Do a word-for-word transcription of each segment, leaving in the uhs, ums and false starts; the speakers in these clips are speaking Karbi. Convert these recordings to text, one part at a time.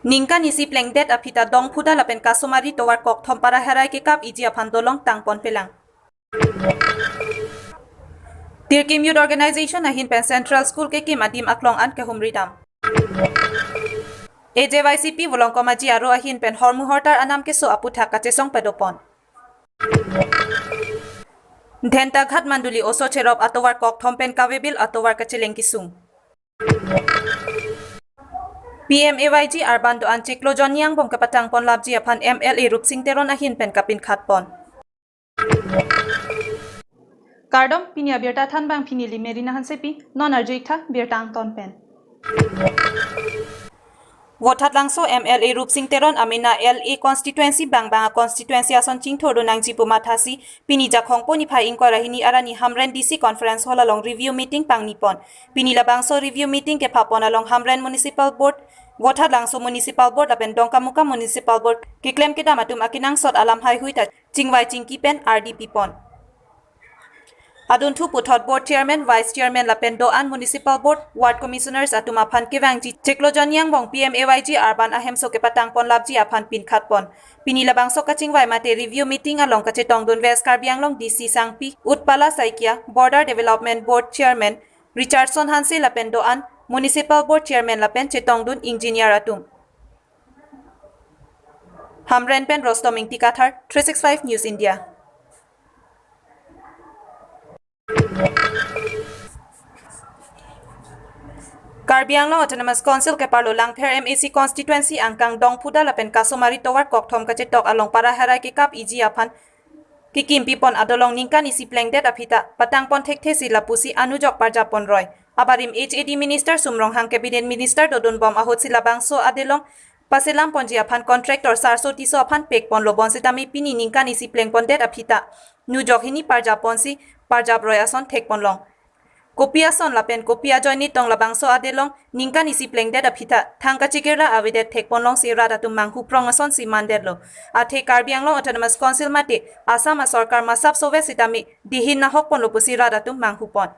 Ningkan isi plengdet aphi ta Dongphuda lapen Kasomari tovar kokthom para herai kekap iji aphan dolong tangpon pelang. Tirkim Youth Organization ahin pen Central School kekim adim aklong an kehumri dam. A J Y C P Volongkom Aji aro ahin pen hormu hortar anam keso aputhak kachesong padopon. Dhentaghat Manduli oso cherop atovar kokthom pen Kavebil atovar kacheleng kesung. P M A Y G arban do-an chiklo John Niang Bong kepatangpon lapji aphan M L A Rupsing Teron ahin pen kapinkhatpon. Kardom, pini abirta thanbang pini Limerina Hansepi, non arju-ik tha birta angton pen. Vothatlangso M L A Rupsing Teron amena L A constituency bangbang a constituency ason chingthur do nangji pu mathasi, pini Jakhong po niphai ingkoi ra hini arni Hamren D C conference hall along review meeting pangnipon. Pini labangso review meeting kephapon along Hamren Municipal Board, Vothatlangso Municipal Board lapen Dongkamukam Municipal Board keklem kedam atum akenangsot alam haihui ta chingvai chingki pen ardi pipon. Adunthu puthot Board Chairman, Vice Chairman lapen do-an Municipal Board, Ward Commissioners atum aphan kevangji chiklo John Niang Bong P M A Y G arban ahemso kepatangpon lapji aphan pinkhatpon. Pini labangso kachingvai mate review meeting along kachetongdun West Karbi Anglong D C Sangpi, Utpala Saikia, Border Development Board Chairman Richardson Hanse lapen do-an Municipal Board Chairman lapen chetongdun engineer atum. Hamren pen Rostom Ingti Kathar, three six five News India. Karbi Anglong Autonomous Council keparlo Langpher M A C constituency angkang Dongphuda lapen Kasomari tovar kokthom kachetok along para herai kekap iji aphan kekim pipon adolong ningkan isi plengdet aphi ta patangpon thekthesi lapusi anujok parjapon roi. Abarim H A D Minister Sum Ronghang, Cabinet Minister dodunbom ahutsi labangso adelong paselam ponji aphan contractor Sarso Tisso aphan pekponlo, bonsitame pini ningkan isi plengpondet aphi ta nujok hini parjapponsi parjap roi ason thekponlong. Kopi ason lapen kopi ajoine tong labangso adelong ningkan isi plengdet aphi ta thang kachikirla avedet thekponlongsi rat atum manghuprong asonsi mandetlo. Athe Karbi Anglong Autonomous Council mate Assam asorkar masap sove sitame dihin nahokponlo pusi rat atum manghupon.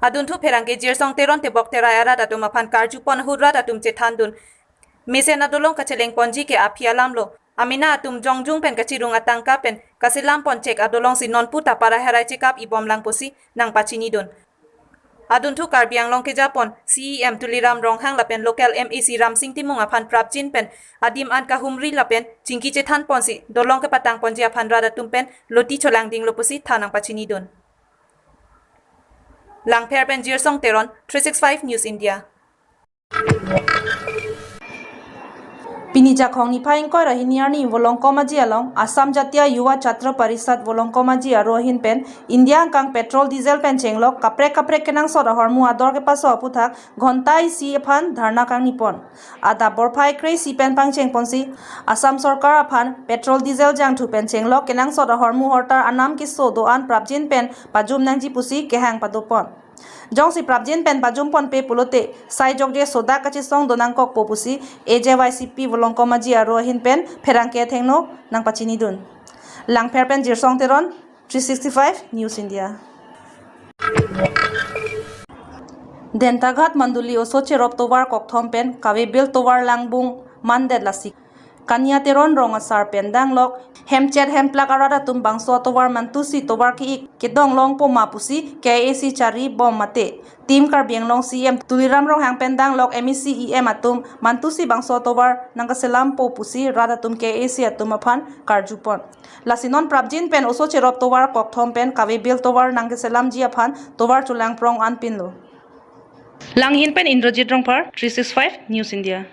Adunthu pherangke Jirsong Teron tebok terai arat atum aphan karjupon ahut rat atum chethandun mesen adolong kachelengponji ke aphi alamlo. Amena atum jongjung pen kachirung atangka pen kaselampon chek adolongsi nonpu ta para herai chekap ibomlang pusi nangpachinidun. Adunthu Karbi Anglong kejapon C E M Tuliram Ronghang lapen local M A C Ramsing Timung aphan prapjin pen adim an kahumri lapen chingki chethanponsi dolong kepatangponji aphan rat atum pen loti cholangdinglo pusi tha nangpachinidun. Langpher pen Jirsong Teron, three six five News India. Pini Jakhong niphai ingkoi ra hini arni Volongkom Aji along Assam Jatiya Yuva Chhatra Parishad Volongkom Aji aro ahin pen India angkang petrol diesel pen chenglok kaprek kaprek kenangsot ahormu ador kepaso aputhak ghonta isi aphan dharna kangnipon. Adap porphai kre-isi pen pangchengponsi Assam sorkar aphan petrol diesel jangthu pen chenglok kenangsot ahormu hortar anam keso do-an prapjin pen pajum nangji pusi kehang padopon. Jongsi prapjin pen pajumponpe pulote sai jokje sodak kachesong do nangkokpo pusi A J Y C P Volongkom Aji aro ahin pen pherangke athengno nangpachinidun. Langpher pen Jirsong Teron, three sixty-five News India. Dhentaghat Manduli oso cherop tovar kokthom pen Kavebil tovar langbung mandet lasi Kania Teron rong asar pen danglok hemchet hemplak arat atum bangso atovar mantusi tovar ke-ik kedong longpo ma pusi K A A C charibom mate Team Karbi Anglong C E M Tuliram Ronghang pen danglok M A C E M atum mantusi bangso atovar nangkaselampo pusi rat atum K A A C atum aphan karjupon. Lasi non prapjin pen oso cherop tovar kokthom pen Kavebil tovar nangkeselamji aphan tovar cholangprong an pinlo. Langhin pen Indrajit Rongphar, three six five News India.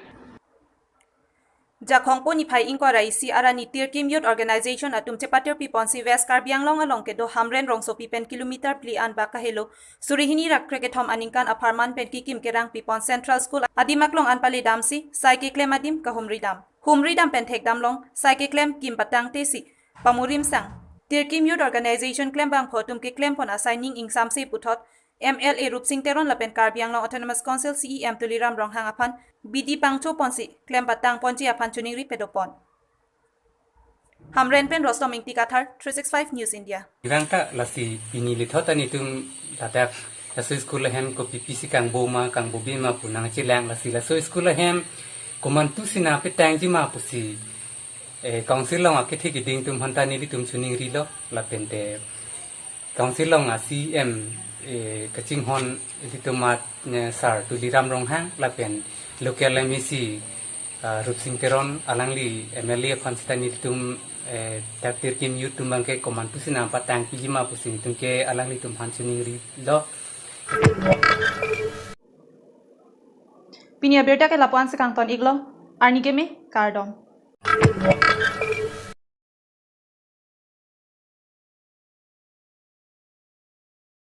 Jakhong po niphai ingkoi ra isi arni Tirkim Youth Organization atum chepatirpiponsi West Karbi Anglong along kedo Hamren rongsopi pen kilometer phli an bak kahelo suri hini ra krekethom aningkan apharman pen kekim kerang pipon Central School adim aklong an paledamsi sai keklem adim kahumri dam. Humri dam pen thekdamlong sai keklem kim patangtesi pamurim sang. Tirkim Youth Organization klembangpho atum keklempon asai ning ingsamse puthot M L A Rupsing Teron lapen Karbi Anglong Autonomous Council C E M Tuliram Ronghang aphan bidi pangchoponsi klem patangponji aphan choningri padopon. Hamren pen Rostom Ingti Kathar, three six five News India. Vangta lasi pini lithot ta netum ladak laso school ahem kopi pisi kangbo ma kangbobe ma pu nangchelang, lasi laso school ahem Komantu si nangpetangji ma pusi, eh, Council along akethe keding atum aphanta nelitum chiningrilo, lapente Council along a-C E M, eh, kachinghon ilitum amat, eh, Sar Tuliram Ronghang, lapen local M A C, ah, Rupsing Teron, alangli M L A aphan sita nelitum, eh, taptir kim youth atum abangke komantu si nangpatangpiji ma pusi nelitum ke alanglitum aphan chiningrilo. Pini abirta ke lapu-an si kangton-iklo, arni keme, kardom.